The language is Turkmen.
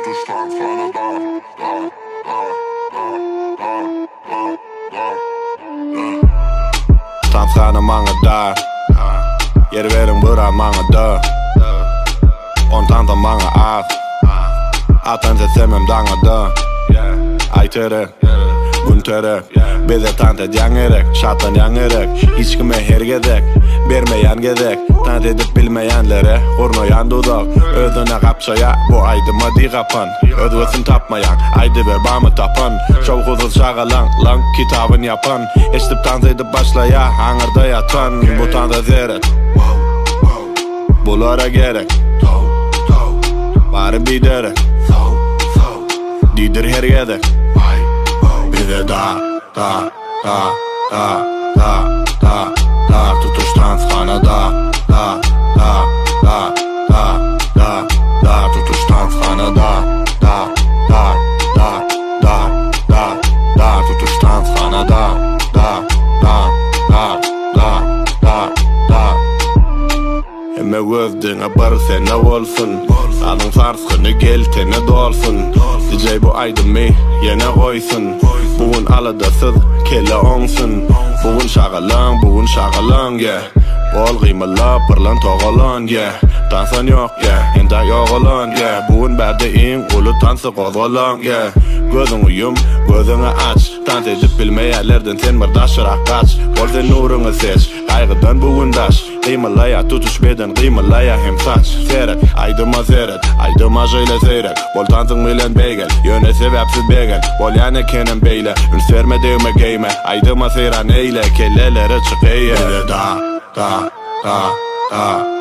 Tutuş tanshana dar, dar, dar, dar, dar, dar, dar, dar. Tanshana maňa dar, Ýer beriň biraz maňa da. On tansa maňa az, A tans etsemem daňa da. Aý terek, Gün terek, Bize tans edýäň gerek, Şatlanýaň gerek, Hiç kime her gezek, Bermeýän gezek, Tans edip bilmeýänlere, Gurnaýan duzak, Özüne gapjaýa, Bu aýdyma diý gapan, Özgesin tapmaýaň, Aýdyber barmy tapan, Şowhunsyz şagalaň, Laň kitabyn ýapan, Eşdip tans edip başlaýa, Aňyrda ýatan, Bu tansa seret, Bulara gerek, Bary biderek, Diýdir her gezek, Bize dar, dar, dar, dar, dar, dar, dar, Tutuş tanshana dar, dar, dar, dar, dar, dar, dar, Tutuş tanshana dar, dar, dar, dar, dar, dar, dar, Tutuş tanshana dar, dar, dar, dar, dar, dar, dar. Hemme göz diňe bir sende bolsun, Sazyň sarsgyny gel tene dolsun, DJ bu aýdymy ýene goýsun, Bu gün aladasyz kelle oňsun, Bu gün şagalaň, bu gün şagalaň, yeah. Gol gymyldap pyrlan togalan, yeah. Tansan ýok, yeah, entäk ýogalan, yeah. Bu gün bärde iň uly tansy gozgalaň, yeah. Gözüňi ýum, gözüňi aç, Tans edip bilmeýänlerden sen bir daşyrak gaç, Bol sen nuruňy seç, gaýgydan bu gün daş. Gymyllaýa tutuş beden, gymyllaýa hem saç. Seret, aýdyma seret, aýdyma şeýle seýrek. Bol tansyň bilen beýgel, ýöne sebäpsiz begen. Bolýan ekenem beýle, üns berme degme geýme. Aýdyma seýran eýle, kellelere çyk eýe. Bize da, da, da, da.